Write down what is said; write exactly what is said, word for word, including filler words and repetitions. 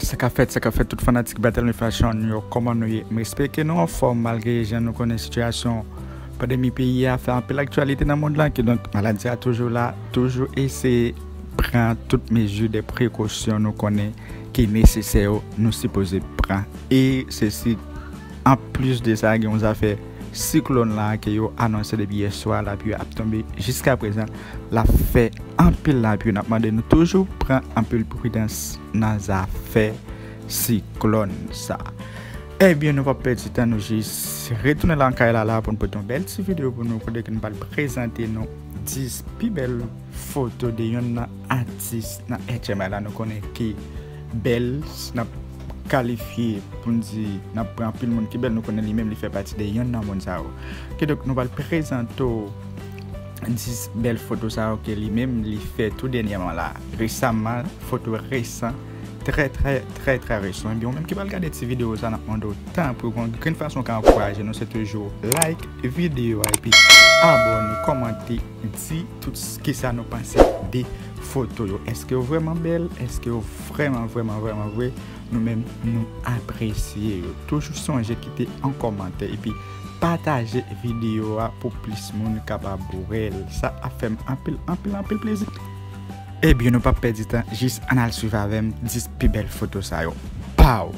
Sa k ap fèt, sa k ap fèt, tout fanatik Battle New Fashion yo, kòman nou ye? M espere ke nou anfòm malgre jan nou konnen sitiyasyon pandemi peyi a fè anpil aktyalite nan mond lan, kidonk maladi a toujou la, toujou eseye pran tout mezi de prekosyon nou konnen ki nesesè yo, nou sipoze pran. E sesi, anplis de sa, gen yon zafè siklòn la ke yo anonse depi yè swa, lapli ap tonbe jiska prezan, l ap fè anpil lapli. N ap mande nou toujou pran anpil pridans nan zafè siklòn sa. Ebyen, nou p ap pèdi tan, nou jis retounen lakay la la pou n pote yon bèl ti videyo pou nou, kote ke nou pral prezante nou dis pi bèl foto de yonn nan atis nan H M I la, nou konnen ki bèl, n ap kalifye pou n di n ap pran anpil moun ki bèl, nou konnen li menm li fè pati de yonn nan moun sa yo. Kidonk, nou pral prezante w dis bèl foto sa yo ke li menm li fè tou dènyèman la, resaman, foto resan, trè, trè, trè, trè resan. Ebyen, ou menm ki pral gade ti videyo sa, n ap mande w tanpri, yon grenn fason w ka ankouraje nou, se toujou like videyo a, epi abòne, kòmante, di tout s-, kisa nou panse de foto yo. Èske yo vrèman bèl? Èske yo vrèman, vrèman, vrèman vre? Nou menm, nou apresye yo. Toujou sonje kite yon kòmantè, epi pataje videyo a pou plis moun kapab wè l. Sa ap fè m anpil, anpil, anpil plezi. Ebyen, nou p ap pèdi tan, jis ann al swiv avè m dis pi bèl foto sa yo. Pow!